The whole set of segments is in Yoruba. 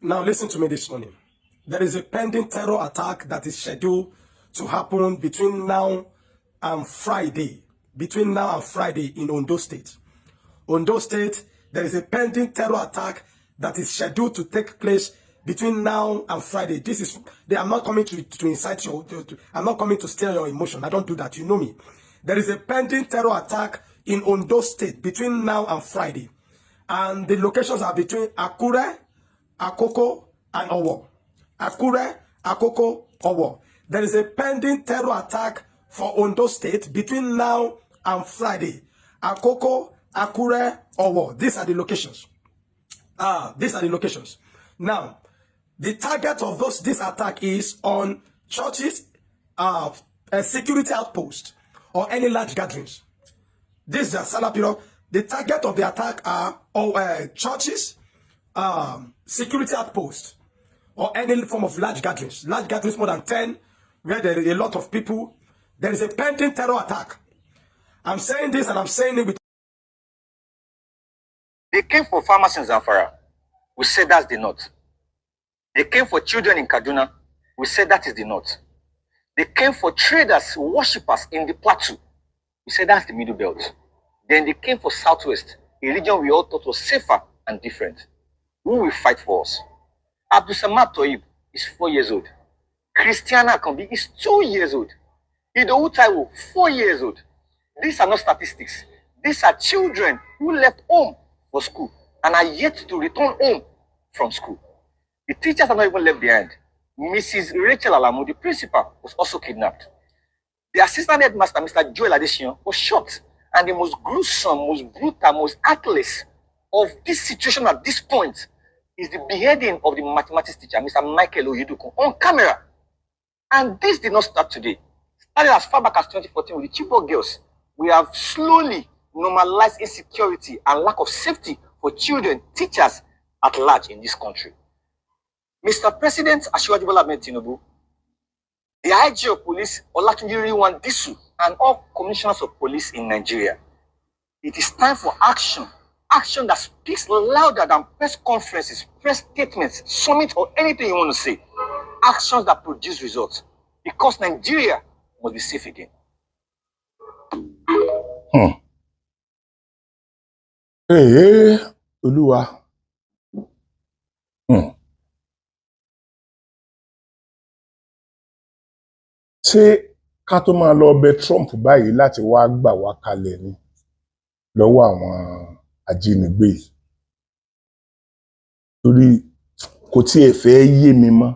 Now, listen to me this morning. There is a pending terror attack that is scheduled to happen between now and Friday. Between now and Friday in Ondo State. Ondo State, there is a pending terror attack that is scheduled to take place between now and Friday. This is, they are not coming to incite your, I'm not coming to stir your emotion. I don't do that. You know me. There is a pending terror attack in Ondo State between now and Friday. And the locations are between Akure, Akoko, and Owo. Akure, Akoko, Owo. There is a pending terror attack for Ondo State between now and Friday. Akoko, Akure, Owo. These are the locations. Ah, these are the locations. Now, the target of those this attack is on churches, a security outpost, or any large gatherings. This is the Salah period. The target of the attack are all churches, security outposts, or any form of large gatherings. Large gatherings more than 10, where there is a lot of people. There is a pending terror attack. I'm saying this and I'm saying it with They came for farmers in Zamfara. We said that's the north. They came for children in Kaduna. We said that is the north. They came for traders, worshippers in the plateau. We said that's the Middle Belt. Then they came for Southwest, a region we all thought was safer and different. Who will fight for us? Abdul Samad Toib is 4 years old. Christiana Akambi is 2 years old. Idowu Taiwo, 4 years old. These are not statistics. These are children who left home for school and are yet to return home from school. The teachers are not even left behind. Mrs. Rachel Alamu, the principal, was also kidnapped. The assistant headmaster, Mr. Joel Adesina, was shot. And the most gruesome, most brutal, most heartless of this situation at this point is the beheading of the mathematics teacher, Mr. Michael Oyedokun, on camera. And this did not start today. Started as far back as 2014 with the Chibok girls. We have slowly normalized insecurity and lack of safety for children, teachers at large in this country. Mr. President Asiwaju Bola Ahmed Tinubu, the IG of police, Olatunji Rilwan Disu, and all commissioners of police in Nigeria. It is time for action. Action that speaks louder than press conferences, press statements, summits, or anything you want to say. Actions that produce results. Because Nigeria must be safe again. Ee, Olúwa. Ṣé ká tó máa lọ bẹ Trump báyìí láti wá gbà wá kalẹ̀ ni lọ́wọ́ àwọn ajínigbé yìí? Torí kò tiẹ̀ fẹ́ yé mi mọ́.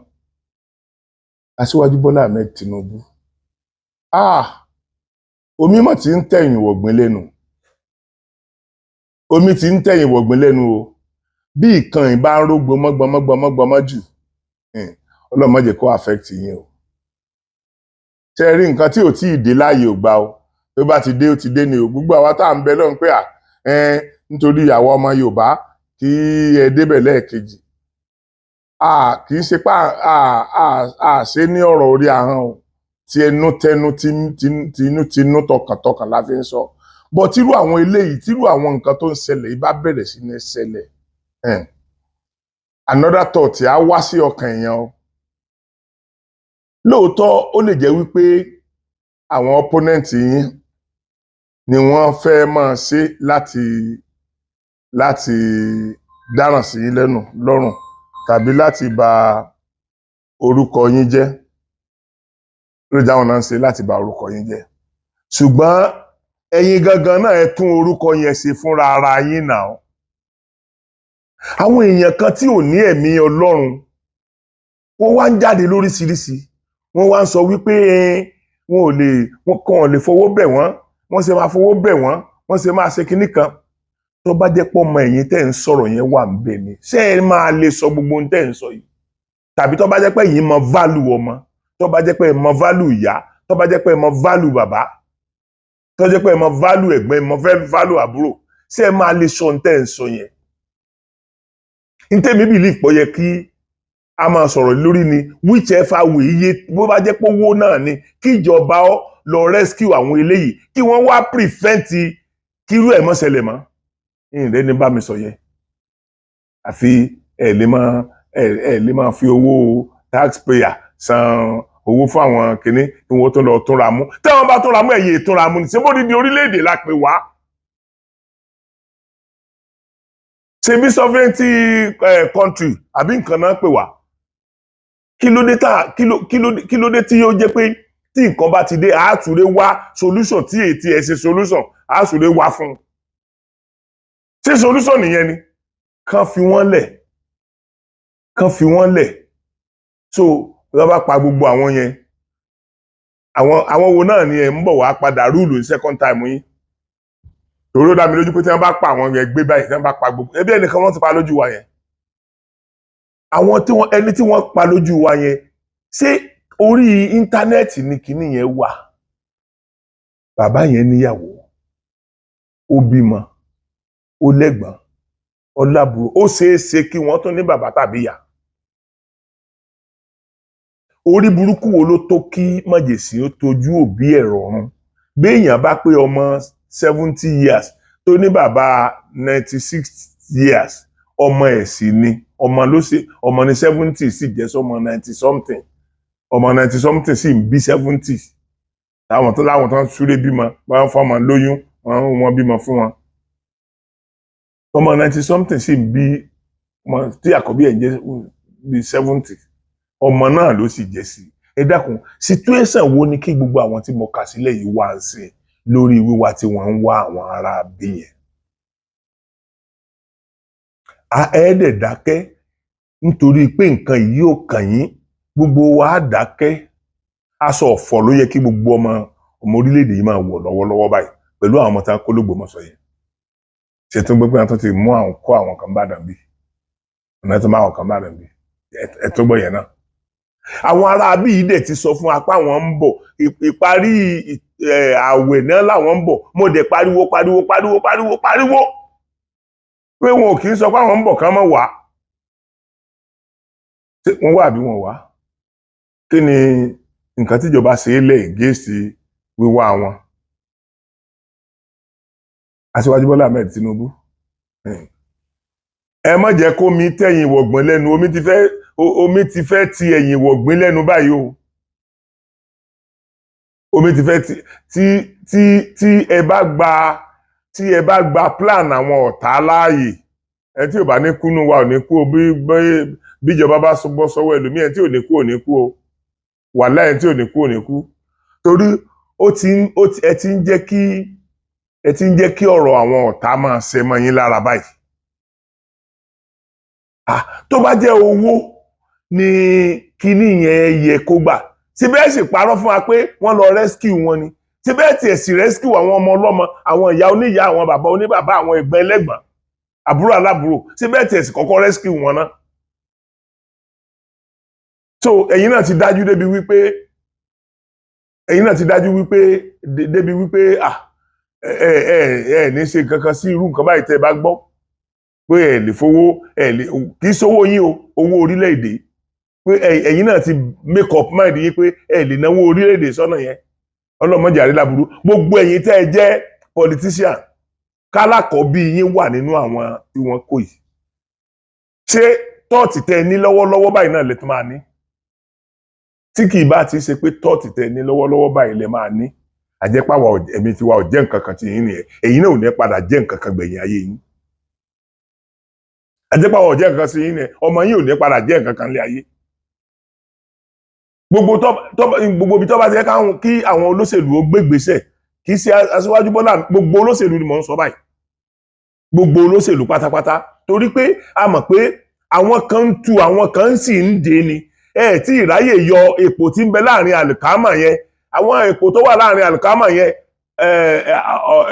Aṣíwájú Bọ́lá Ahmed Tinubu, ah, omi mọ̀ tí ń tẹ̀yìn wọ̀gbìn lẹ́nu, omi tí ń tẹ̀yìn wọ̀gbìn lẹ́nu o. Bí ìkan ìbá ń ró gbọmọgbọmọgbọmọgbọmọ jù, Ọlọ́run má jẹ́ kó affect yín o. Ṣe rí nǹkan tí ò tí ì dé láàyè ò gbà o. Tó bá ti dé, ó ti dé ni o. Gbogbo àwa tá à ń bẹ lọ́run pé à nítorí àwa ọmọ Yorùbá kí ẹ débẹ̀ lẹ́ẹ̀kejì, a kì í ṣe pé a ṣe ní ọ̀rọ̀ orí ahọ́n o. Ti ẹnu tẹnu, tinú tinú, tọkàntọkàn la fi ń sọ bọ́. Tírú àwọn eléyìí, tírú àwọn nǹkan tó ń ṣẹlẹ̀ yìí bá bẹ̀rẹ̀ sí ní ṣẹlẹ̀, another thought á wá sí ọkàn èèyàn o. Lóòótọ́, ó lè jẹ́ wípé àwọn opponent yín ni wọ́n fẹ́ máa ṣe láti dáràn sí yín lẹ́nu lọ́rùn tàbí láti bà orúkọ yín jẹ́. Ló jẹ́ àwọn náà ń ṣe láti bà orúkọ yín jẹ́, ṣùgbọ́n ẹ̀yin gangan náà, ẹ tún orúkọ yẹn ṣe fúnra ara yín náà. Àwọn èèyàn kan tí ò ní ẹ̀mí Ọlọ́run, wọ́n wá ń jáde lóríṣiríṣi, wọ́n wá ń sọ wípé wọn ò lè, wọn kàn lè fọwọ́ bẹ̀ wọ́n, wọ́n ṣe máa fọwọ́ bẹ̀ wọ́n, wọ́n ṣe máa ṣe kinní kan. Tó bá jẹ́ pọ́ ọmọ ẹ̀yin tẹ́ ń sọ̀rọ̀ yẹn wà ń bẹ̀ ni, ṣé ẹ máa lè sọ gbogbo ohun tẹ́ ń sọ yìí? Tàbí tó bá jẹ́ pé ẹ̀yin mọ value ọmọ, tó bá jẹ́ pé ẹ mọ value ìyá, tó bá jẹ́ pé ẹ mọ value bàbá, tó jẹ́ pé ẹ mọ value ẹ̀gbọ́n, ẹ mọ value àbúrò, ṣé ẹ máa lè sọ ohun tẹ́ ń sọ yẹn? N tẹ́mi believe pọ̀ yẹ kí a máa sọ̀rọ̀ lórí ni, whichever way, iye bó bá jẹ́ pé owó náà ni, kí ìjọba ọ lọ rescue àwọn eléyìí, kí wọ́n wá prevent kírú ẹ̀ mọ́ ṣẹlẹ̀ mọ́. Ìrìn ní bá mi sọ yẹn, àfi ẹ lè máa Ẹ lè máa fi owó taxpayer san owó fún àwọn kinní kí wọ́n tún lọ túnra mú. Tí wọ́n bá túnra mú, ẹ̀yìn ìtúnra mú ni. Ṣé bó di orílẹ̀-èdè la pè wá? Ṣe bí sovereignty country àbí nǹkan náà pè wá? Kí ló dé tá kí ló dé tí yóò jẹ́ pé tí nǹkan bá ti dé, àátúré wá solution tí èyí ẹ ṣe solution, àátúré wá fún un? Ṣé solution nìyẹn ni? Kàn fi wọ́n lẹ̀, kàn fi wọ́n lẹ̀. So wọ́n bá pa gbogbo àwọn yẹn, àwọn wo náà ni ẹ̀ ń bọ̀ wá padà rule ní second time yín? Torí ó dá mi lójú pé tí wọ́n bá pa àwọn yẹn gbé báyìí, tí wọ́n bá pa gbogbo ẹbí ẹnìkan wọ́n ti pa lójú wa yẹn, àwọn tí wọ́n ẹni tí wọ́n pa lójú wa yẹn, ṣé orí íńtánẹ́ẹ̀tì ni kinní yẹn wà? Bàbá yẹn níyàwó, ó bímọ, ó lẹ́gbọ̀n, ó lábúrò. Ó ṣeé ṣe kí wọ́n tún ní bàbá tàbí ìyá. Orí burúkú wo ló tó kí májèsín ó tójú òbí ẹ̀ rọrùn? Béèyàn bá pé ọmọ 70 years tó ní bàbá 96 years, ọmọ ẹ̀ sì ni ọmọ ló ṣe. Ọmọ ní 70 sì jẹ́ sọmọ 90 something. Ọmọ 90 something sì ń bí 70. Láwọn tó láwọn tó ń súré bímọ, wọ́n fọmọ lóyún, wọ́n bímọ fún wọn. Ọmọ 90 something sì ń bí ọmọ tí àkọ́bí ẹ̀ ń jẹ́ bí 70. Ọmọ náà ló sì jẹ́ sí. Ẹ dákun, situation wo ni kí gbogbo àwọn tí mo kà sílẹ̀ yìí wá ń sìn lórí wíwá tí wọ́n ń wá àwọn ará bí yẹn? A ẹ dẹ̀ dákẹ́ nítorí pé nǹkan yìí ò kàn yín. Gbogbo wa á dákẹ́. Aṣọ ọ̀fọ̀ ló yẹ kí gbogbo ọmọ ọmọ orílẹ̀-èdè yìí máa wọ̀ lọ́wọ́lọ́wọ́ báyìí pẹ̀lú àwọn ọmọ tí wọ́n kó l'Ógbómọ̀ṣọ́ yẹn. Ṣètò gbogbo àwọn tó ti mú àwọn kó àwọn kan bá dàn bí ọ̀nà tó máa àwọn kan bá dàn bí ẹ tó gbọ́ yẹn náà. Àwọn ará bí yìí dẹ̀ ti sọ fún apá wọn ń bọ̀. Ìparí ààwẹ̀ náà làwọn ń bọ̀. Mo dẹ̀ pariwo, pariwo, pariwo, pariwo, pariwo pé wọn ò kì í sọ pé àwọn ń bọ̀ kán mọ́ wá. Ṣé wọ́n wà àbí wọn wá? Kí ni nǹkan tíjọba ṣe é lẹ̀ against wíwá wọn? Aṣíwájú Bọ́lá Ahmed Tinubu, ẹ má jẹ́ kó mi tẹ̀yìn wọ̀gbìn lẹ́nu. Omi ti fẹ́ ti ẹ̀yìn wọ̀gbìn lẹ́nu báyìí o. Omi ti fẹ́ ti tí tí ẹ bá gba plan àwọn ọ̀tá láàyè, ẹ tí ò bá ní kúnú wa ò ní kú o. Bí bíjọba bá bọ́ sọ́wọ́ ẹlòmíì, ẹ tí ò ní kú ò ní kú o. Wàláhì, ẹ tí ò ní kú ò ní kú, torí ó ti ń ó ti ẹ ti ń jẹ́ kí ẹ ti ń jẹ́ kí ọ̀rọ̀ àwọn ọ̀tá máa ṣẹ mọ́ yín lára báyìí. Ah, tó bá jẹ́ owó ní kíní yẹn yẹ kó gbà síbẹ̀, sì parọ́ fún wa pé wọ́n lọ rescue wọn ni. Síbẹ̀ tiẹ̀ sì rescue àwọn ọmọ ọlọ́mọ, àwọn ìyá oníyá, àwọn bàbá oníbàbá, àwọn ẹ̀gbọ́n ẹlẹ́gbọ̀n, àbúrò alábúrò, síbẹ̀ tiẹ̀ sì kọ́kọ́ rescue wọn náà. So ẹ̀yin náà ti dájú wípé débi wípé, ah, ẹ ẹ ẹ ní ṣe kankan sí irú nǹkan báyìí. Tẹ́ ẹ bá gbọ́ pé ẹ lè fowó, ẹ lè kì í sówó yín o, owó orílẹ̀-èdè, pé ẹ̀yin náà ti make up mind yín pé ẹ lè náwó orílẹ̀-èdè sọ́nà yẹn. Ọlọ́mọdé àríláburú. Gbogbo ẹ̀yin tẹ́ ẹ jẹ́ politician, kálákọ̀ọ́bí yín wà nínú àwọn tí wọ́n kó yìí, ṣé tọ́ọ̀tì tẹ́ ẹ ní lọ́wọ́lọ́wọ́ báyìí náà lè tún máa ní? Tí kì í bá ti ṣe pé tọ́ọ̀tì tẹ́ ẹ ní lọ́wọ́lọ́wọ́ báyìí lè máa ní, àjẹpáwa ẹ̀mí tiwa ò jẹ́ nǹkan kan ti yín nìyẹn. Èyí náà ò ní padà jẹ́ nǹkan kan gbẹ̀yìn ayé yín. Àjẹpáwa ò jẹ́ nǹkan sí yín nìyẹn. Ọmọ yín ò ní padà jẹ́ nǹkan kan lé ayé. Gbogbo ibi tó bá ti yẹ kí àwọn olóṣèlú ó gbégbèsè, kì í ṣe Aṣíwájú Bọ́lá, gbogbo olóṣèlú ni mò ń sọ báyìí, gbogbo olóṣèlú pátápátá, torí pé a mọ̀ pé àwọn kan ń tu, àwọn kan sì ń dé ni. Ẹ tí ìráyè yọ èpò tí ń bẹ láàrin àlùkámà yẹn, àwọn èpò tó wà láàrin àlùkámà yẹn, ẹ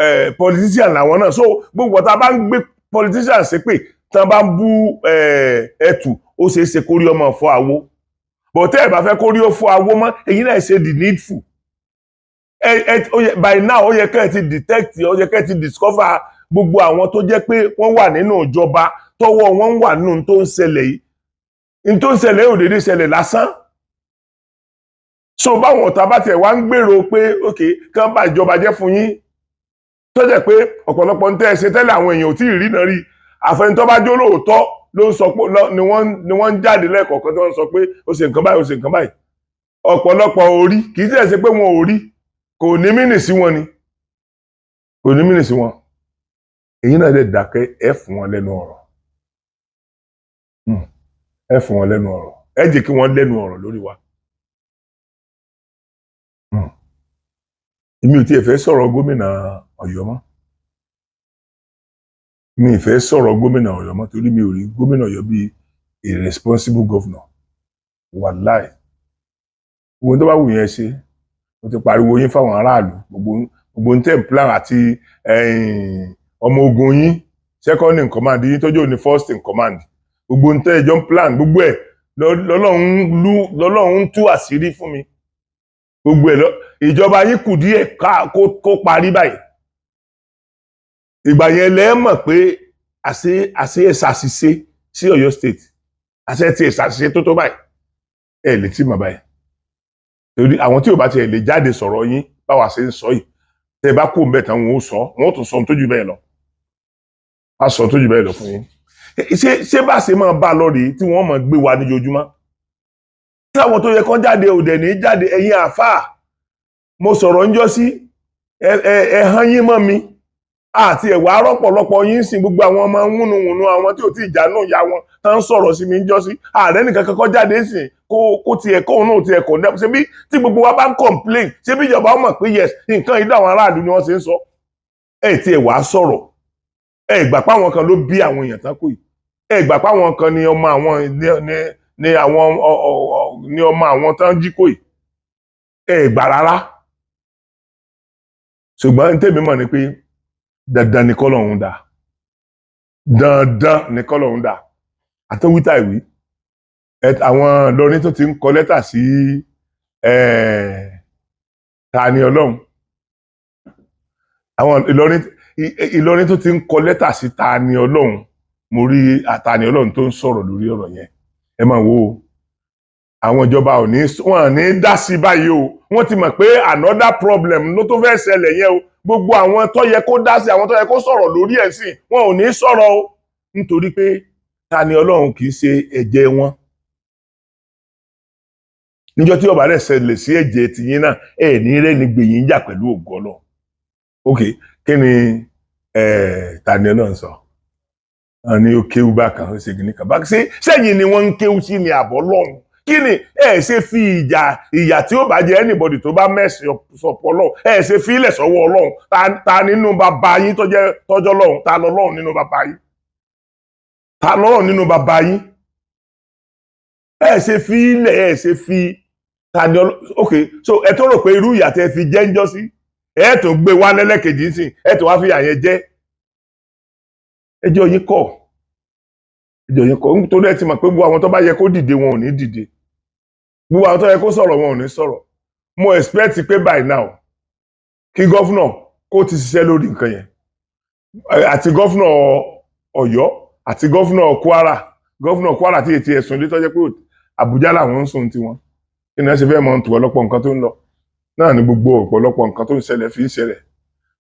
ẹ politician làwọn náà. So gbogbo ọ̀tá bá ń gbé politician ṣépè, tí wọ́n bá ń bú ẹtù, ó ṣeé ṣe kórí ọmọ fọ́ àwo. But tẹ́ ẹ̀ bá fẹ́ kórí ó fọ́ àwo mọ́, èyí náà ṣe the needful. Ẹ ẹ ó yẹ by now, ó yẹ kẹ́ ẹ ti detect, ó yẹ kẹ́ ẹ ti discover gbogbo àwọn tó jẹ́ pé wọ́n wà nínú ìjọba, tọ́wọ́ wọn wà nínú tó ń ṣẹlẹ̀ yìí. N tó ń ṣẹlẹ̀ ò dédé ṣẹlẹ̀ lásán. So báwọn ọ̀tá bá tiẹ̀ wá ń gbèrò pé ok, kán bá ìjọba jẹ́ fún yín, tó jẹ́ pé ọ̀pọ̀lọpọ̀ ń tẹ́ ẹ ṣe tẹ́lẹ̀, àwọn èèyàn ò tí ì rí náà rí, àfẹnitọ́ bá jó lóòótọ́. ló ń sọ pé ni wọ́n ń jáde lẹ́ẹ̀kọ̀ọ̀kan tí wọ́n ń sọ pé ó ṣe nǹkan báyìí, ó ṣe nǹkan báyìí. Ọ̀pọ̀lọpọ̀ ò rí. Kì í tiẹ̀ ṣe pé wọn ò rí, kò ní meaning sí wọn ni, kò ní meaning sí wọn. Èyí náà lè dákẹ́. Ẹ fún wọn lẹ́nu ọ̀rọ̀. Ẹ fún wọn lẹ́nu ọ̀rọ̀, ẹ jẹ́ kí wọ́n lẹ́nu ọ̀rọ̀ lórí wa. Èmi ò tiẹ̀ fẹ́ sọ̀rọ̀ gómìnà Ọ̀yọ́ mọ́. Mi ì fẹ́ sọ̀rọ̀ gómìnà Ọ̀yọ́ mọ́ torí mi ò rí gómìnà Ọ̀yọ́ bíi a responsible governor. Wàláì, gbogbo tó bá wù yẹn ṣe. Mo ti pariwo yín fáwọn aráàlú. Gbogbo gbogbo ń tẹ̀ ń plan àti ọmọ ogun yín, second in command yín tọ́jú òní, first in command, gbogbo ń tẹ́ ẹjọ́ ń plan, gbogbo ẹ̀ lọ́lọ́run ń tú àṣírí fún mi. Gbogbo ẹ̀ lọ. Ìjọba yín kù díẹ̀ kó parí báyìí. Ìgbà yẹn lẹ́ mọ̀ pé àṣé ẹ̀ ṣàṣìṣe sí Ọ̀yọ́ State, àṣẹ tí ẹ̀ ṣàṣìṣe tó tó báyìí. Ẹ̀ lè tí mọ̀ báyìí torí àwọn tí ò bá tiẹ̀ lè jáde sọ̀rọ̀ yín báwa ṣe ń sọ yìí, tẹ́ ẹ bá kó ń bẹ̀ tán, wọn ó sọ, wọn ó tún sọ ohun tó jù bẹ́ẹ̀ lọ, á sọ ohun tó jù bẹ́ẹ̀ lọ fún yín. Ṣé bá ṣe máa bá a lọ rèé tí wọ́n máa gbé wa níjojúmọ́, táwọn tó yẹ kán jáde ò dẹ̀ ní jáde? Ẹ̀yin àáfàá, mo sọ̀rọ̀ ńjọ́ sí ẹ ẹ ẹ hán yín mọ́ mi àti ẹ̀wà rọ́pọ̀lọpọ̀ yín sìn. Gbogbo àwọn ọmọ wúnúwúnú, àwọn tí ò tí ì já náà ya wọn tán ń sọ̀rọ̀ sí mi ńjọ́ sí ààrẹ nìkan kankan jáde sìn kó tiẹ̀ kóun náà tiẹ̀ kò dẹ́. Ṣe bí tí gbogbo wa bá ń complain, ṣé bí ìjọba mọ̀ pé yes, nǹkan ìdá àwọn aráàlú ni wọ́n ṣe ń sọ. Ẹ̀ tiẹ̀ wàá sọ̀rọ̀. Ẹ gbà pé àwọn kan ló bí àwọn èèyàn tán kù yìí. Ẹ gbà pé àwọn kan ni ọmọ àwọn ní àwọn ní ọmọ àwọn tán jí kò yìí. Ẹ gbà rárá. Ṣùgbọ́n ní tèmi mọ̀ ni pé dandan ni kọ́lọ́hún dà, dandan ni kọ́lọ́hún dà. Àtọ́wítà ìwí àwọn Ìlọrin tó ti ń kọ lẹ́tà sí ta ni Ọlọ́run, àwọn Ìlọrin tó ti ń kọ lẹ́tà sí ta ni Ọlọ́run. Mo rí àtàní Ọlọ́run tó ń sọ̀rọ̀ lórí ọ̀rọ̀ yẹn. Ẹ máa wo àwọn ìjọba ò ní, wọn ní dá sí báyìí o. Wọ́n ti mọ̀ pé another problem ló tó fẹ́ ṣẹlẹ̀ yẹn o. Gbogbo àwọn tó yẹ kó dá sí, àwọn tó yẹ kó sọ̀rọ̀ lórí ẹ̀ sí, wọn ò ní sọ̀rọ̀ o, nítorí pé ta ni Ọlọ́run kì í ṣe ẹ̀jẹ̀ wọn. Níjọ́ tí ó bá rẹ̀ ṣẹlẹ̀ sí ẹ̀jẹ̀ tìyín náà, ẹ̀ ní rẹ́ni gbèyìn jà pẹ̀lú ògo Ọlọ́run. Ok, kí ni ta ni Ọlọ́run sọ? Wọn ní ó kéwú bákan, ó ṣe kìíní kan bákan. Ṣé sẹ́yìn ni wọ́n ń kéwú sí ni àbọ̀ lọ́hùn? Kí ni ẹ ṣe fi ìjà ìyà tí ó bá jẹ anybody tó bá mẹ́sì sọ̀pọ̀ Ọlọ́run, ẹ ṣe fi ilẹ̀ sọ́wọ́ Ọlọ́run? Ta nínú bàbá yín tó jẹ́ tọ́jọ́ lọ́hùn? Ta lọ́lọ́run nínú bàbá yín? Ta lọ́rọ̀ nínú bàbá yín? Ẹ ṣe fi ilẹ̀, ẹ ṣe fi ta ni Ọlọ́run. Ok, so ẹ tó rò pé irú ìyà tẹ fi jẹ́ ń jọ́ sí, ẹ tó gbé wá lẹ́lẹ́kejì sí, ẹ tó wá fi ìyà yẹn jẹ́. Ẹjọ́ yín kọ́, ẹjọ́ yín kọ́, nítorí ẹ ti mọ̀ pé gbogbo àwọn tó bá yẹ kó dìde, wọn ò ní dìde. Gbogbo àwọn tó yẹ kó sọ̀rọ̀, wọn ò ní sọ̀rọ̀. Mo expect pé by now kí governor kó ti ṣiṣẹ́ lórí nǹkan yẹn, àti governor Ọ̀yọ́ àti governor Kwara. Governor Kwara tí ètí ẹ̀sùn ilé tó jẹ́ pé Àbújá làwọn ń sùn tiwọn, kí ni wọ́n ṣe fẹ́ mọ̀ tó ọ̀pọ̀lọpọ̀ nǹkan tó ń lọ náà ni? Gbogbo ọ̀pọ̀lọpọ̀ nǹkan tó ń ṣẹlẹ̀ fi ń ṣẹlẹ̀,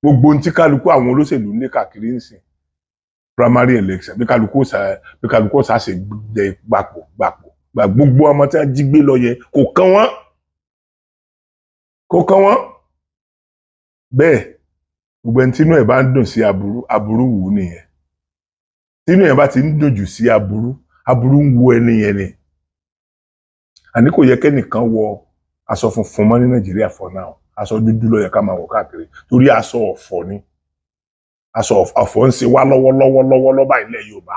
gbogbo ohun tí kálukú àwọn olóṣèlú ń lé káàkiri ń sìn, primary election, bí kálukú ọ̀sà ṣe jẹ gbapò gbapò gbà. Gbogbo ọmọ tí wọ́n jí gbé lọ yẹn, kò kàn wọ́n, kò kàn wọ́n. Bẹ́ẹ̀ gbogbo ẹni tínú ẹ̀ bá ń dùn sí aburú, aburú wù ú nìyẹn. Tínú ẹ̀ bá ti ń dùn jù sí aburú, aburú ń wo ẹni yẹn ni. Àní kò yẹ kẹ́nìkan wọ aṣọ funfun mọ́ ní Nàìjíríà for now. Aṣọ dúdú ló yẹ ká máa wọ̀ káàkiri torí aṣọ ọ̀fọ̀ ni. Aṣọ ọ̀fọ̀ ń ṣe wá lọ́wọ́lọ́wọ́ lọ́wọ́ báyìí ilẹ̀ Yorùbá.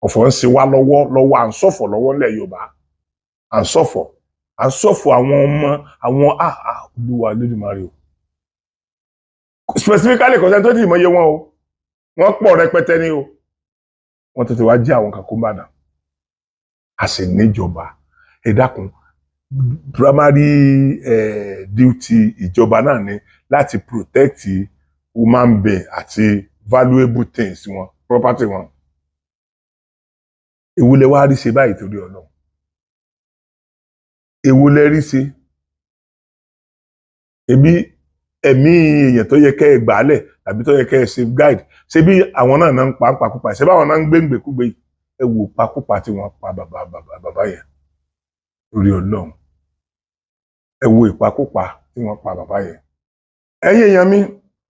Ọ̀fọ̀ ń ṣe wá lọ́wọ́ lọ́wọ́. À ń ṣọ̀fọ̀ lọ́wọ́ ilẹ̀ Yorùbá. À ń ṣọ̀fọ̀, à ń ṣọ̀fọ̀ àwọn ọmọ àwọn. Ah, Olúwa Olódùmarè o. Specifically, kò sẹ́ni tó ti mọ̀ iye wọn o. Wọ́n pọ̀ rẹpẹtẹ ní o. Wọ́n tètè wá jí àwọn kan kó Ìbàdàn. A sì níjọba. Ẹ dákun, primary duty ìjọba náà ni láti protect human being àti valuable things wọn, property wọn. Èwo lẹ wá rí ṣe báyìí torí Ọlọ́run? Èwo lẹ rí ṣe? Ebi ẹ̀mí èèyàn tó yẹ kẹ́ ẹ gbàálẹ̀ tàbí tó yẹ kẹ́ ẹ safeguard, ṣé bí àwọn náà náà ń pa ń pakúpa? Ṣé báwọn náà ń gbé ń gbèkúgbè yìí? Ẹ wò pakúpa tí wọ́n pa bàbá bàbá bàbá yẹn lórí Ọlọ́run. Ẹ wo ìpakúpa tí wọ́n pa bàbá yẹn. Ẹ̀yin èèyàn mi,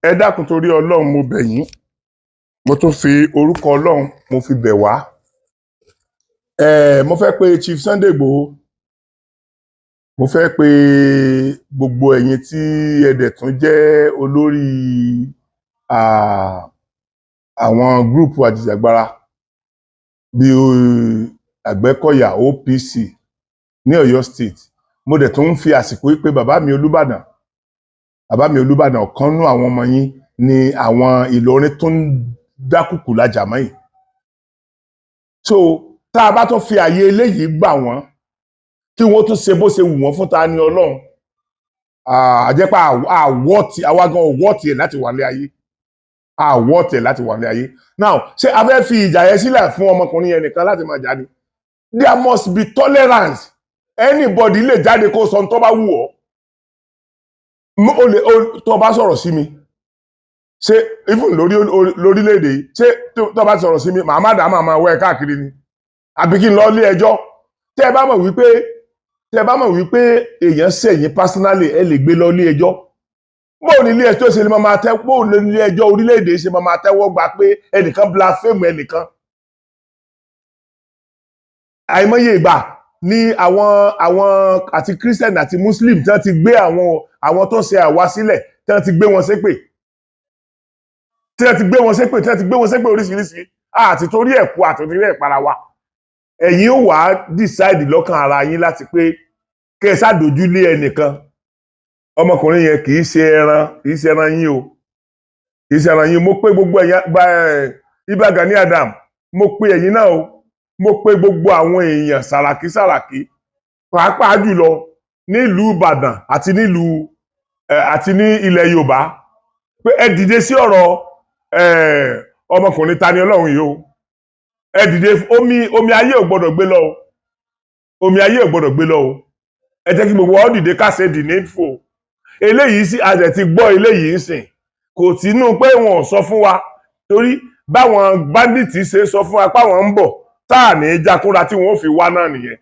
ẹ dákun, torí Ọlọ́run, mo bẹ̀ yín. Mo tún fi orúkọ Ọlọ́run, mo fi bẹ̀ wá. Ẹ mo fẹ́ pe Chief Sunday Igboho, mo fẹ́ pe gbogbo ẹ̀yin tí ẹ dẹ̀ tún jẹ́ olórí àwọn group àjìjàgbara bíi Àgbẹ̀kọ̀yà, OPC ní Ọ̀yọ́ State. Mo dẹ̀ tún ń fi àsìkò yìí pé bàbá mi Olúbàdàn, bàbá mi Olúbàdàn. Ọ̀kan nú àwọn ọmọ yín ni àwọn Ìlọrin tó ń dákùkù lájà mọ́ yìí. So tá a bá tún fi àyè eléyìí gbà wọ́n kí wọ́n tún ṣe bó ṣe wù wọ́n fún Ta ni Ọlọ́run, àjẹpá àwọ̀ tí àwa gan ọwọ́ tiẹ̀ láti wà ní ayé, àwọ̀ tiẹ̀ láti wà ní ayé. Now, ṣé a fẹ́ fi ìjà yẹn sílẹ̀ fún ọmọkùnrin yẹn nìkan láti máa jáde? There must be tolerance. Anybody lè jáde kó sọ tó bá wù ọ́. O lè tó bá sọ̀rọ̀ sí mi, ṣé even lórí lórílẹ̀‐èdè yìí, ṣé tó bá sọ̀rọ̀ sí mi, màá má dàá, màá máa wẹ́ káàkiri ni, àbí kí n lọ ilé ẹjọ́? Tẹ́ ẹ bá mọ̀ wípé èèyàn ṣẹ̀yìn personally, ẹ lè gbé lọ ilé ẹjọ́. Bóun ní ilé ẹjọ́ ṣe lè máa tẹ́, bóun ní ilé ẹjọ́ orílẹ̀-èdè ṣe máa tẹ́wọ́ gbà pé ẹnìkan blaspheme ẹnìkan? Àìmọye ìgbà ní àwọn àti Christian àti Muslim tí wọ́n ti gbé àwọn tó ṣe àwa sílẹ̀, tí wọ́n ti gbé wọn ṣépè, tí wọ́n ti gbé wọn ṣépè, tí wọ́n ti gbé wọn ṣépè oríṣiríṣi, àti torí ẹ̀ kú, àti torí ẹ̀ para wa. Ẹ̀yin ó wàá decide lọ́kàn ara yín láti pé kẹ́ ẹ ṣàdójú lé ẹnìkan. Ọmọkùnrin yẹn kì í ṣe ẹran, kì í ṣe ẹran yín o, kì í ṣe ẹran yín. Mo pé gbogbo ẹ̀yin gba ẹ̀ Ìbà Gani Adam, mo pé ẹ̀yin náà o. Mo pé gbogbo àwọn èèyàn Sàràkí Sàràkí, pàápàá jùlọ nílùú Ìbàdàn àti nílùú ẹ àti ní ilẹ̀ Yorùbá, pé ẹ dìde sí ọ̀rọ̀ ẹ ọmọkùnrin Tani Ọlọ́run yìí o. Ẹ dìde. Omi ayé ò gbọ́dọ̀ gbé lọ o, omi ayé ò gbọ́dọ̀ gbé lọ o. Ẹ jẹ́ kí gbogbo wa ó dìde, ká ṣe the needful. Eléyìí sí a dẹ̀ ti gbọ́ eléyìí ń sìn, kò sínú pé wọn ò sọ fún wa, torí báwọn bandits ṣe sọ fún wa páwọn ń bọ̀, tá à ní jákúnra tí wọn ò fi wá náà nìyẹn.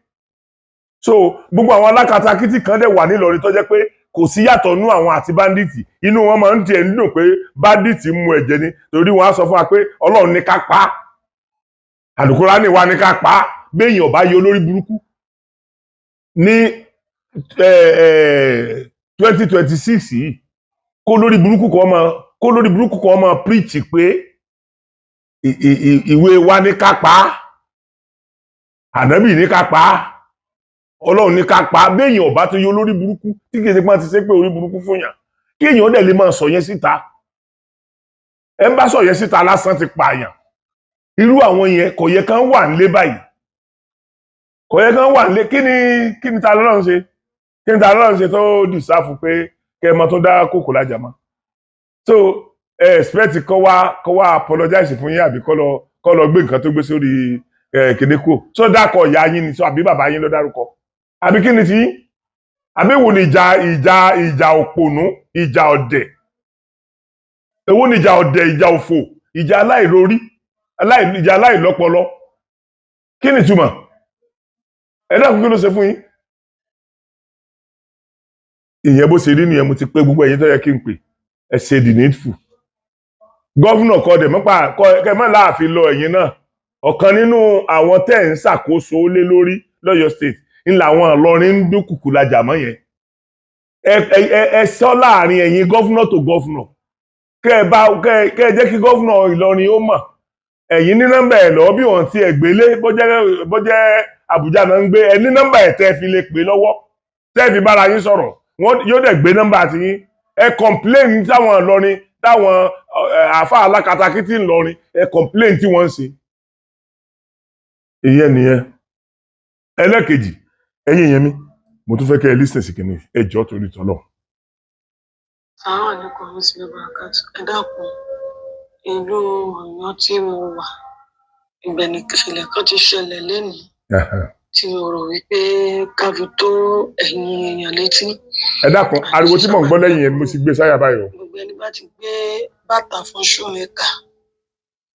So gbogbo àwọn alákatakítí kan dẹ̀ wà nílọrin tó jẹ́ pé kò sí yàtọ̀ nú àwọn àti bandits. Inú wọn máa ń tiẹ̀ ń dùn pé bandits mú ẹ̀jẹ̀ ni, torí wọn á sọ fún wa pé Ọlọ́run ní ká pa á, Àlùkùránì wa ní ká pa á. Béèyàn bá yọ olórí burúkú ní 2026 yìí, kó lórí burúkú kan máa preach pé ìwé wa ní ká pa á, Ànábì ní ká pa á, Ọlọ́run ní ká pa á. Béèyàn ọba tó yọ olórí burúkú tí kìí ṣe pé wọ́n ti ṣe pé orí burúkú fún yàn, kí èèyàn dẹ̀ lè máa sọ yẹn síta. Ẹ ń bá sọ yẹn síta lásán ti pààyàn. Irú àwọn yẹn kò yẹ kán wà nílé báyìí, kò yẹ kán wà nílé. Kí ni ta lọ́run ṣe? Kí ni ta lọ́run ṣe tó deserve pé kẹ́ ẹ mọ tó dá kòkò lájà mọ́? So ẹ expect kọ́ wá apologize fún yín, àbí kọ́ lọ gbé nǹkan tó gbé sórí ẹ kéde kúrò? So dákọ̀ ìyá yín ni? So àbí bàbá yín ló dárúkọ? Àbí kí ni ti yín? Àbí wo ni ìjà òpònú, ìjà ọ̀dẹ̀? Èwo ni ìjà ọ̀dẹ̀, ìjà òfò, ìjà aláìrórí, ìjà aláìlọ́pọlọ? Kí ni ìtumọ̀? Ẹ dákun, kí ló ṣe fún yín? Ìyẹn bó ṣe rí nìyẹn. Mo ti pé gbogbo ẹ̀yin tó yẹ kí n pè, ẹ ṣe the needful. Governor kọ́ dẹ̀ mọ́pà kẹ́ mọ́ láàfin lọ. Ẹ̀yin náà, ọ̀kan nínú àwọn tẹ́ ń ṣàkóso lé lórí lọ́yọ̀ State ń làwọn Ìlọrin ń dúnkùkù lajà mọ́ yẹn. Ẹ sọ láàrin ẹ̀yin governor to governor, kẹ́ ẹ bá kẹ́ ẹ jẹ́ kí governor Ìlọrin ó mọ̀. Ẹ̀yin ní nọ́mbà ẹ̀ lọ́wọ́, bí wọ́n ti ẹ̀ gbélé, bọ́jẹ́ Àbújá náà ń gbé, ẹ ní nọ́mbà ẹ̀ tẹ́ fi lè pè lọ́wọ́, tẹ́ fi bára yín sọ̀rọ̀, wọ́n yóò dẹ̀ gbé nọ́mbà ti yín. Ẹ complain táwọn Ìlọrin, táwọn àáfà alákatakítí Ìlọrin, ẹ complain tí wọ́n ń ṣe. Ìyẹn nìyẹn. Ẹlẹ́kejì, ẹ̀yin ìyẹn mi, mo tún fẹ́ kẹ́ ẹ listen sí kìíní. Ẹ jọ̀ọ́, torí tọ́lọ̀. Assalamu alaikum warahmatullahi wabarakatuh. Ẹ dákun, ìlú Ọ̀yọ́ tí mo wà, ibẹ̀ ni ìṣẹ̀lẹ̀ kan ti ṣẹlẹ̀ lénìí tí mo rò wípé ká fi tó ẹ̀yin èèyàn létí. Ẹ dákun, ariwo tí mò ń gbọ́ lẹ́yìn yẹn, mo ti gbé sáyà báyìí o. Gbogbo ẹni bá ti gbé bàtà fún shoemaker,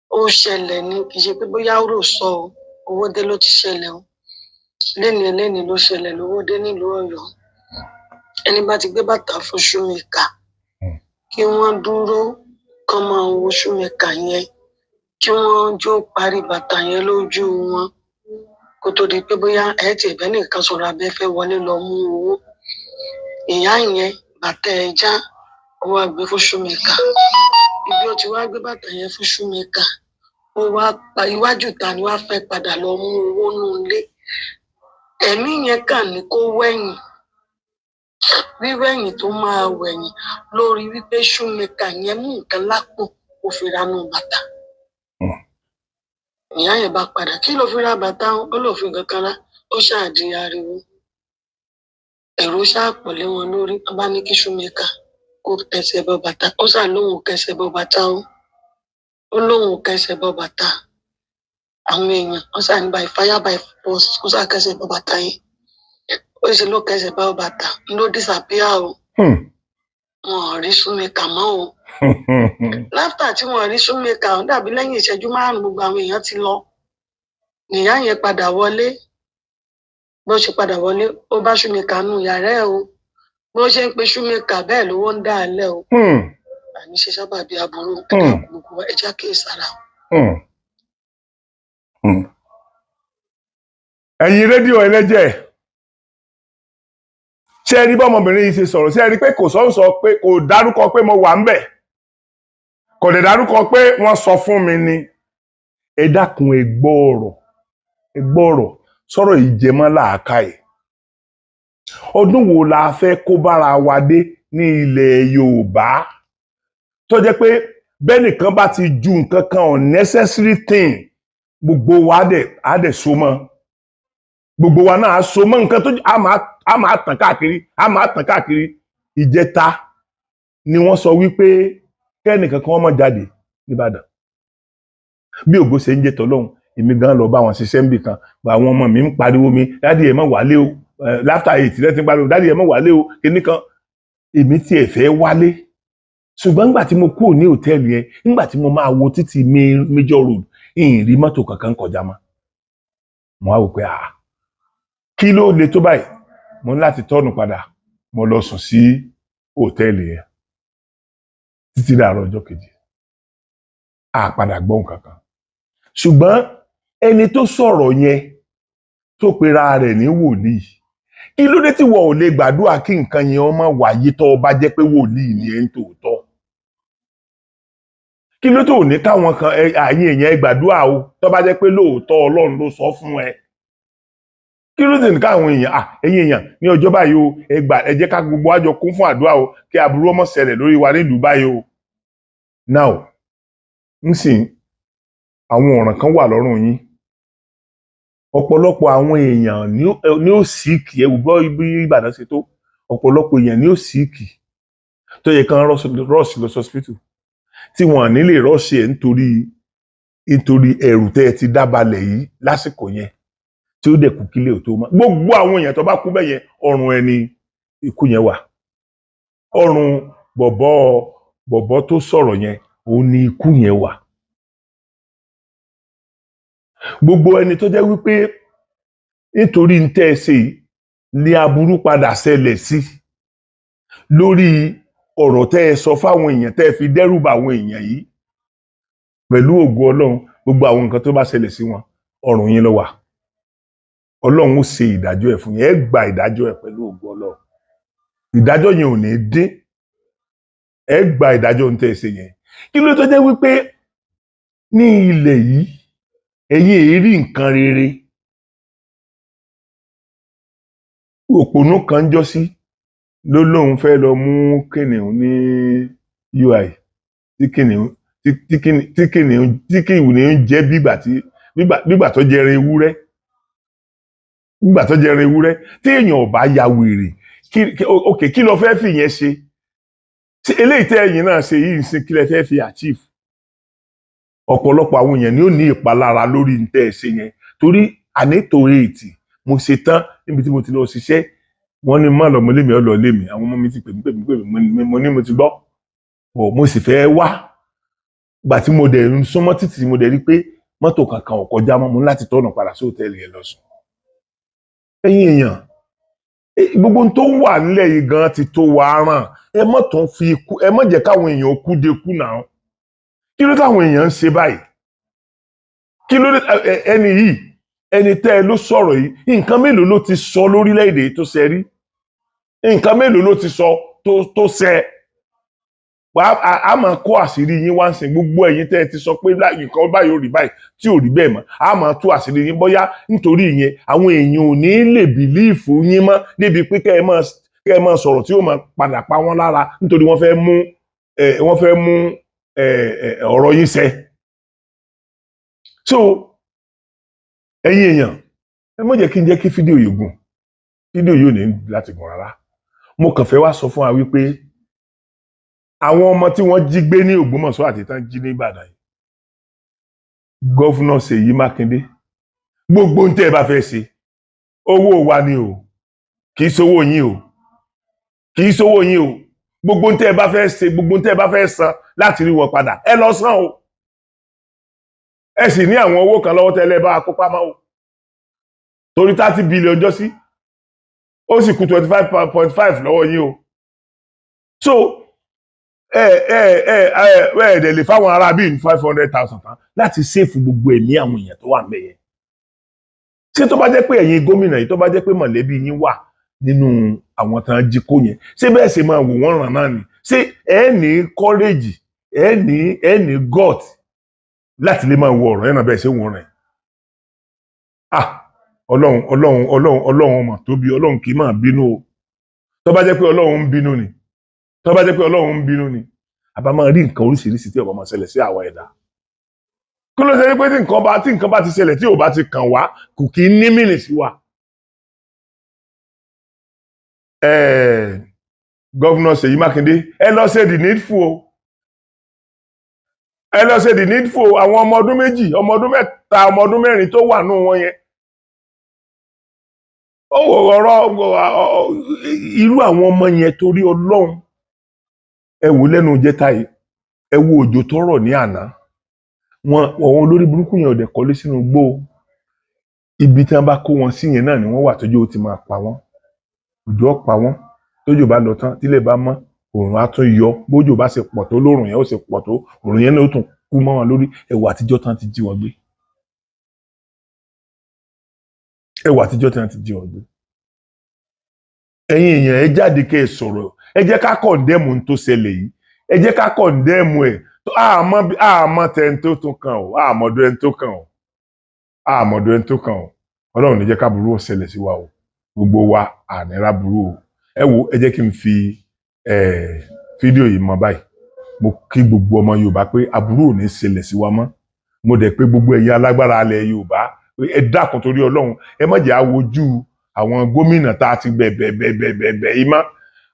ó ṣẹlẹ̀ ní, kì í ṣe pé bóyá ó rò sọ o. Owódé ló ti ṣẹlẹ̀ o. Léni léni ló ṣẹlẹ̀ lówódé nílùú Ọ̀yọ́. Ẹni bá ti gbé bàtà fún shoemaker, kí wọ́n dúró kán máa wo shoemaker yẹn, kí wọ́n jó parí bàtà yẹn lójú wọn kó tó di pé bóyá ẹ ti ẹ̀bẹ̀ nìkan sọ̀rọ̀ abẹ́ fẹ́ wọlé lọ mú owó. Ìyá yẹn, bàtà ẹ̀ já, ó wá gbé fún shoemaker. Ibi ó ti wá gbé bàtà yẹn fún shoemaker, ó wá pa iwájú ta ni wàá fẹ́ padà lọ mú owó nù ilé. Ẹ̀mí yẹn kàn ní kó wẹ̀yìn. Wíwẹ̀yìn tó máa wẹ̀yìn lórí wípé shoemaker yẹn mú nǹkan lápò, ó fi ranú bàtà. Ìyá yẹn bá padà, kí ló fi ra bàtà? Ó lò fi nǹkan kan rá. Ó ṣáà di ariwo, èrò ṣáà pọ̀ lé wọn lórí. Wọn bá ní kí shoemaker kó kẹsẹ̀ bọ bàtà. Ó ṣáà lóun ò kẹsẹ̀ bọ bàtà o, ó lóun ò kẹsẹ̀ bọ bàtà. Àwọn èèyàn wọn ṣáà ní by fire by force kó ṣáà kẹsẹ̀ bọ bàtà yẹn. Ó ṣe ló kẹsẹ̀ bọ bàtà, ló disappear o. Wọn ò rí shoemaker mọ́ o. Láfítà tí wọn rí shoemaker, ó dàbí lẹ́yìn ìṣẹ́jú 5, gbogbo àwọn èèyàn ti lọ, nìyá yẹn padà wọlé. Bó ṣe padà wọlé, ó bá shoemaker nù yàrá ẹ̀ o. Bó ṣe ń pe shoemaker, bẹ́ẹ̀ lówó ń dà á lẹ̀ o. Àní ṣe sábà bí aburú. Ẹ dákun, gbogbo wa, ẹ já kíyèsára. Ẹ̀yin rédíò ẹlẹ́jẹ̀, ṣé ẹ rí bọ́mọbìnrin yìí ṣe sọ̀rọ̀? Ṣé ẹ rí pé kò sọ pé kò dárúkọ pé mo wà ń bẹ̀, kò dẹ̀ dárúkọ pé wọ́n sọ fún mi ni? Ẹ dákun, ẹ gbọ́ ọ̀rọ̀, ẹ gbọ́ ọ̀rọ̀. Sọ̀rọ̀ yìí jẹ mọ́ làákàyè. Ọdún wo la fẹ́ kó bára wa dé ní ilẹ̀ Yorùbá tó jẹ́ pé bẹ́nìkan bá ti ju nǹkan kan, unnecessary thing, gbogbo wa á dẹ̀ so mọ́, gbogbo wa náà á so mọ́ nǹkan tó á máa tàn káàkiri, á máa tàn káàkiri? Ìjẹta ni wọ́n sọ wípé kẹ́nìkan kan má jáde nìbàdàn. Bí ògo ṣe ń jẹ́ tọ́lọ́hún, èmi gan lọ bá wọn ṣiṣẹ́ níbì kan. Gba àwọn ọmọ mi ń pariwo mi, "Daddy, ẹ̀ má wálé o." After 8 lẹ́tí ń pariwo, "Daddy, ẹ̀ má wálé o." Kíní kan, èmi tiẹ̀ fẹ́ wálé, ṣùgbọ́n nígbà tí mo kúrò ní hòtẹ́ẹ̀lì yẹn, nígbà tí mo máa wo títì major road, ìhìn rí mọ́tò kankan kọjá mọ́. Mo wá wò pé, ah, kí ló le tó báyìí? Mo ní láti turn padà, mo lọ sùn sí hòtẹ́ẹ̀lì yẹn títí dàárọ̀ ọjọ́ kejì. A padà gbọ́ nǹkan kan, ṣùgbọ́n ẹni tó sọ̀rọ̀ yẹn, tó pera rẹ̀ ní wòlíì, kí ló dé tí wọ́n ò lè gbàdúrà kí nǹkan yẹn ó má wáyé, tó bá jẹ́ pé wòlíì ni ẹ̀ ń tòótọ́? Kí ló tó ní káwọn kan àyìn èèyàn, ẹ gbàdúrà o, tó bá jẹ́ pé lóòótọ́ Ọlọ́run ló sọ fún ẹ? Kí ló dé ní káwọn èèyàn, à ẹ̀yin èèyàn, ní ọjọ́ báyìí o, ẹ gbà, ẹ jẹ́ ká gbogbo àjọ kún fún àdúrà o, kí aburú ọmọ ṣẹlẹ̀ lórí wa nílùú báyìí o. Now nsìn, àwọn ọ̀ràn kan wà lọ́rùn yín. Ọ̀pọ̀lọpọ̀ àwọn èèyàn ní ó sick. Ẹ wò gbọ́ bí Ìbàdàn ṣe tó, ọ̀pọ̀lọpọ̀ èèyàn ní ó sick tó yẹ kán rush lọ hospital, tí wọ́n ní lè rush ẹ̀ nítorí ẹ̀rù tẹ́ ẹ ti dábalẹ̀ yìí lásìkò yẹn, tí ó dẹ̀ kú kílẹ̀ ò tó mọ́. Gbogbo àwọn èèyàn tó bá kú bẹ́yẹn, ọrùn ẹni ikú yẹn wà. Ọrùn bọ̀bọ̀ bọ̀bọ̀ tó sọ̀rọ̀ yẹn, òun ni ikú yẹn wà. Gbogbo ẹni tó jẹ́ wípé nítorí ń tẹ́ ẹ ṣe yìí ní aburú padà ṣẹlẹ̀ sí lórí ọ̀rọ̀ tẹ́ ẹ sọ fáwọn èèyàn, tẹ́ ẹ fi dẹ́rù bà àwọn èèyàn yìí, pẹ̀lú ògo Ọlọ́run, gbogbo àwọn nǹkan tó bá ṣẹlẹ̀ sí wọn, ọrùn yín ló wà. Ọlọ́run ó ṣe ìdájọ́ ẹ̀ fún yín. Ẹ gba ìdájọ́ ẹ̀ pẹ̀lú ògo Ọlọ́run. Ìdájọ́ yẹn ò ní dín. Ẹ gba ìdájọ́ ohun tẹ́ ẹ ṣe yẹn. Kí ló tó jẹ́ wípé ní ilẹ̀ yìí, ẹ̀yin èrí nǹkan rere? Òpònú kan jọ sí ló lóun fẹ́ lọ mú kìnìún ní UI, tí kìnìún jẹ́ bígbà tó jẹran ewúrẹ́, bígbà tó jẹran ewúrẹ́. Tí èèyàn ò bá ya wèrè, ok, kí ló fẹ́ fi yẹn ṣe? Tí eléyìí tẹ́ ẹ̀yin náà ṣe yìí ń sin, kí lẹ fẹ́ fi achieve? Ọ̀pọ̀lọpọ̀ àwọn èèyàn ni ó ní ìpalára lórí ní tẹ́ ẹ ṣe yẹn, torí ànító 8 mo ṣe tán níbi tí mo ti lọ ṣiṣẹ́. Wọ́n ní má lọ, mo lémi ọlọ lémi. Àwọn ọmọ mi ti pè mí, pè mí, pè mí. Mo ní mo ti gbọ́ bọ̀, mo sì fẹ́ wá. Gbà tí mo dẹ̀ ń súnmọ́ títì, mo dẹ̀ rí pé mọ́tò Mọ́tò kankan ò kọjá mọ́. Mo ní láti tọ̀nà padà sí hòtẹ́ẹ̀lì yẹn lọ sùn. Ẹ̀yin èèyàn, gbogbo ohun tó wà nílẹ̀ yìí gan ti tó wàá ràn. Ẹ má tún fi ikú, ẹ má jẹ́ káwọn èèyàn kú de kú náà. Kí ló táwọn èèyàn ń ṣe báyìí? Kí ló dé? Ẹni yìí, ẹni tẹ́ ẹ ló sọ̀rọ̀ yìí, nǹkan mélòó ló ti sọ lórílẹ̀‐èdè tó ṣe rí? Nǹkan mélòó ló ti sọ tó ṣẹ? Wàá a máa kó àṣírí yín wá ń sìn. Gbogbo ẹ̀yin tẹ́ ẹ ti sọ pé nǹkan báyìí ò rí báyìí, tí ò rí bẹ́ẹ̀ mọ́, a máa tú àṣírí yín. Bóyá nítorí ìyẹn, àwọn èèyàn ò ní lè believe yín mọ́ débi pé kẹ́ ẹ máa sọ̀rọ̀ tí ó máa padà pa wọ́n lára, nítorí wọ́n fẹ́ mú ẹ ẹ ọ̀rọ̀ yín ṣẹ. So ẹ̀yin èèyàn, ẹ má jẹ́ kí n jẹ́ kí fídíò yìí gùn. Fídíò yìí ò ní láti gùn rárá. Mo kàn fẹ́ wá sọ fún wa wípé àwọn ọmọ tí wọ́n jí gbé ní Ògbómọ̀ṣọ́ àti tán jí ní Ìbàdàn yìí, Governor Ṣèyí Mákindé, gbogbo ń tẹ́ ẹ bá fẹ́ ṣe, owó wa ni o, kì í ṣowó yín o, kì í ṣowó yín o. Gbogbo ń tẹ́ ẹ bá fẹ́ ṣe, gbogbo ń tẹ́ ẹ bá fẹ́ san láti rí wọn padà, ẹ lọ san o. Ẹ sì ní àwọn owó kan lọ́wọ́ tẹ́lẹ̀ bá kó pamọ́ o, torí 30 billion jọ sí, ó sì kù 25.5 lọ́wọ́ yín o. So ẹ ẹ ẹ ẹ ẹ dẹ̀ lè fáwọn ará bíi 500,000 tán láti save gbogbo ẹ̀mí àwọn èèyàn tó wà ń bẹ̀ yẹn. Ṣé tó bá jẹ́ pé ẹ̀yin gómìnà yìí, tó bá jẹ́ pé mọ̀lẹ́bí yín wà nínú àwọn tán jí kó yẹn, ṣé bẹ́ẹ̀ ṣe máa wò wọ́n ràn náà ni? Ṣé ẹ ní courage, ẹ ní gut láti lè máa wo ọ̀rọ̀ yẹn náà bẹ́ẹ̀ ṣe wọ́n rẹ̀? Ah, Ọlọ́run, Ọlọ́run, Ọlọ́run, Ọlọ́run ọmọ tóbi. Ọlọ́run kì í máa bínú o. Tó bá jẹ́ pé Ọlọ́run ń bínú ni, tó bá jẹ́ pé Ọlọ́run ń bínú ni, àbá máa rí nǹkan oríṣiríṣi tí ó bá máa ṣẹlẹ̀ sí àwa ẹ̀dá. Kí ló ṣe pé tí nǹkan bá ti ṣẹlẹ̀, tí ò bá ti kàn wá, kò kì í ní mìnì sí wa? Governor Ṣèyí Mákindé, ẹ lọ ṣe the needful o, ẹ lọ ṣe the needful o. Àwọn ọmọ ọdún 2, ọmọ ọdún 3, ọmọ ọdún 4 tó wà nù wọn yẹn, ó wò ọ̀rọ̀ irú àwọn ọmọ yẹn, torí Ọlọ́run, ẹ wò lẹ́nu jẹ́ta yìí, ẹ wo òjò tó rọ̀ ní àná. Wọn àwọn olórí burúkú yẹn ò dẹ̀ kọ́lé sínú igbó o. Ibi tí wọ́n bá kó wọn sí yẹn náà ni wọ́n wà tójú ó ti máa pa wọ́n. Òjò ó pa wọ́n. Tójò bá lọ tán, tílẹ̀ bá mọ́, òòrùn á tún yọ. Bójò bá ṣe pọ̀ tó, lóòrùn yẹn ó ṣe pọ̀ tó, òòrùn yẹn náà ó tún kú mọ́ wọn lórí. Ẹwà àtijọ́ tán ti jí wọn gbé, ẹwà àtijọ́ tán ti jí wọn gbé. Ẹ̀yin èèyàn, ẹ jáde kẹ́ ẹ sọ̀rọ̀. Ẹ jẹ́ ká condemn ohun tó ṣẹlẹ̀ yìí. Ẹ jẹ́ ká condemn ẹ̀. Àmọ́ tẹni tó tún kàn o, àmọ́dọ̀ ẹni tó kàn o, àmọ́dọ̀ ẹni tó kàn o. Ọlọ́run ní jẹ́ ká burú ó ṣẹlẹ̀ sí wa o. Gbogbo wa ànírà burú o. Ẹ wo, ẹ jẹ́ kí n fi fídíò yìí mọ báyìí. Mo kí gbogbo ọmọ Yorùbá pé aburú ò ní ṣẹlẹ̀ sí wa mọ́. Mo dẹ̀ pé gbogbo ẹ̀yin alágbára alẹ̀ Yorùbá pé ẹ dákun, torí Ọlọ́run, ẹ má jẹ́ àwojú àwọn gómìnà tá a ti bẹ̀ bẹ̀ bẹ̀ bẹ̀ bẹ̀ bẹ̀ yìí mọ́.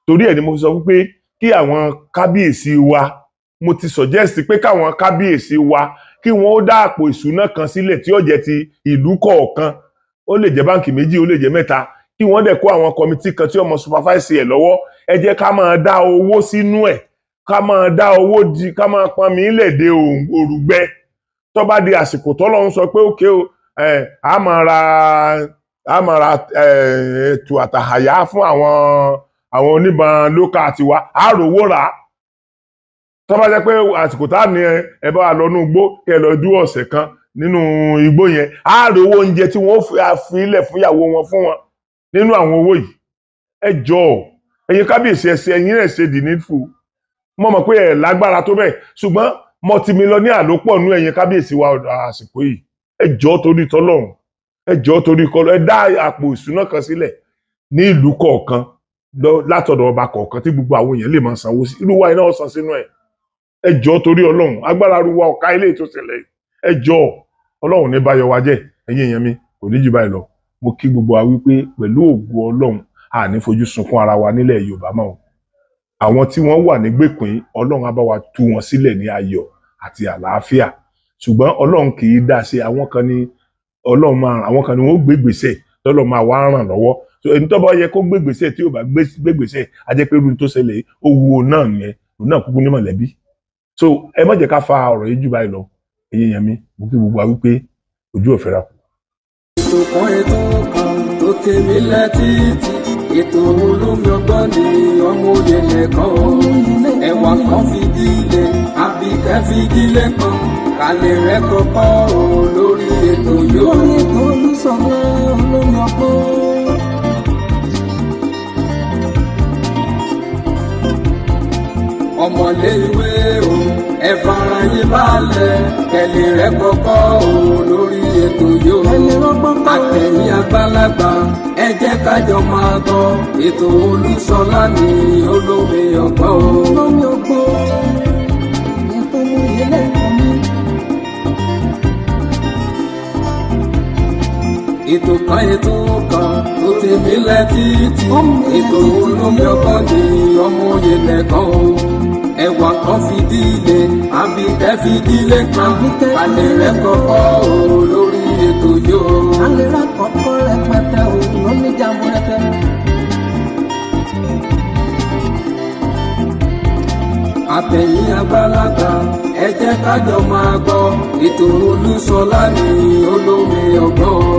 Torí ẹ̀ ni mo fi sọ fún pé kí àwọn kábíyèsí wa, mo ti suggest pé káwọn kábíyèsí wa kí wọ́n ó dá àpò ìṣúná kan sílẹ̀ tí ó jẹ́ ti ìlú kọ̀ọ̀kan. Ó lè jẹ́ báǹkì méjì, ó lè jẹ́ mẹ́ta, kí wọ́n dẹ̀ kó àwọn committee kan tí ó mọ supervise ẹ̀ lọ́wọ́. Ẹ jẹ́ ká máa dá owó sínú ẹ̀, ká máa dá owó di, ká máa pọn mí lẹ̀ dé òrùgbẹ. Tó bá di àsìkò tọ́lọ́run sọ pé òkè o, a máa ra ètò àtàhàyà fún àwọn oníbọn local tiwa, a rówó rà á. Tó bá jẹ́ pé àsìkò tá a ní ẹ bá wa lọ nú igbó, kẹ́ ẹ lọ dúró ọ̀sẹ̀ kan nínú igbó yẹn, á rówó oúnjẹ tí wọ́n fi ilẹ̀ fún ìyàwó wọn fún wọn nínú àwọn owó yìí. Ẹ jọ̀ọ́, ẹ̀yin kábíyèsí, ẹ ṣe, ẹ̀yin náà ṣe the needful. Mo mọ̀ pé ẹ lágbára tó bẹ́ẹ̀, ṣùgbọ́n multimillionaire ló pọ̀ nú ẹ̀yin kábíyèsí wa àsìkò yìí. Ẹ jọ̀ọ́, torí tọ́lọ́run, ẹ jọ̀ọ́, torí kọlọ, ẹ dá àpò ìṣúná kan sílẹ̀ ní ìlú kọ̀ọ̀kan látọ̀dọ̀ ọba kọ̀ọ̀kan tí gbogbo àwọn èèyàn lè máa sanwó sí. Irú wa iná ọ̀sán sínú ẹ̀. Ẹ jọ̀ọ́, torí Ọlọ́run, agbára ruwa ọ̀ka ilé ètò ìṣẹ̀lẹ̀ yìí. Ẹ jọ̀ọ́, Ọlọ́run ní báyọ̀ wa jẹ́. Ẹ̀yin èèyàn mi, kò ní jù báyìí lọ. Mo kí gbogbo wa wípé pẹ̀lú ògo Ọlọ́run, a ní fojú sunkún ara wa nílẹ̀ Yorùbá mọ́ o. Àwọn tí wọ́n wà nígbèkùn, Ọlọ́run á bá wa tú wọn sílẹ̀ ní ayọ̀ àti àlàáfíà. Ṣùgbọ́n Ọlọ́run kì í dá sí. Àwọn kan ní Ọlọ́run máa, àwọn kan ní wọ́n gbé gbèsè tọ́lọ́ máa wá ràn lọ́wọ́. So ẹni tó bá yẹ kó gbé gbèsè, tí ò bá gbé gbèsè, á jẹ́ pé irú tó ṣẹlẹ̀ yìí, ó wu òun náà nìyẹn. Òun náà kúkú ní mọ̀lẹ́bí. So ẹ má jẹ́ ká fa ọ̀rọ̀ yìí jù báyìí lọ. Ẹ̀yin èèyàn mi, mo kí gbogbo wa wípé ojú ọ̀fẹ́ ra kù. Ètò kan, ètò kan tó tèmi létí, ètò olómi ọgbọ́n ni ọmọ òye lẹ́kọ̀ọ́ ẹ̀wà kan fìdílé àbíkẹ́ fìdílé kan kálẹ̀ rẹ̀ kọ́kọ́ o lórí ètò yóò. Lórí ètò Olúṣọlá olómi ọgbọ́n. Ọmọlé ìwé o, ẹ fara yín balẹ̀ kẹ́lẹ́ rẹ̀ kọ́kọ́ o lórí ètò yóò. Kẹ́lẹ́ rọ́gbọ́n kọ́. Àtẹ̀yìn àgbàlagbà, ẹ jẹ́ kájọ máa gbọ́ ètò Olúṣọlá ní olómi ọgbọ́n o. Olómi ọgbọ́n ètò mú ilé ẹ̀kọ́ mi. Ètò kan, ètò kan tó ti mílẹ̀ títí, Ó milẹ̀ ètò títí. olómi ọgbọ́n ní ọmọ òye lẹ́kọ̀ọ́ o. Ẹwà kan fìdílé àbíkẹ́ fìdílé kan Àbíkẹ́ alẹ́ fìdílé rẹ̀ kọ́kọ́ o lórí ètò yóò. Alẹ́ rà kọ́kọ́ rẹpẹtẹ o lóní jàmbúrẹ́tẹ. Àtẹ̀yìn àgbàlagbà, ẹ jẹ́ kájọ máa gbọ́ ètò Olúṣọlá ní olómi ọgbọ́n.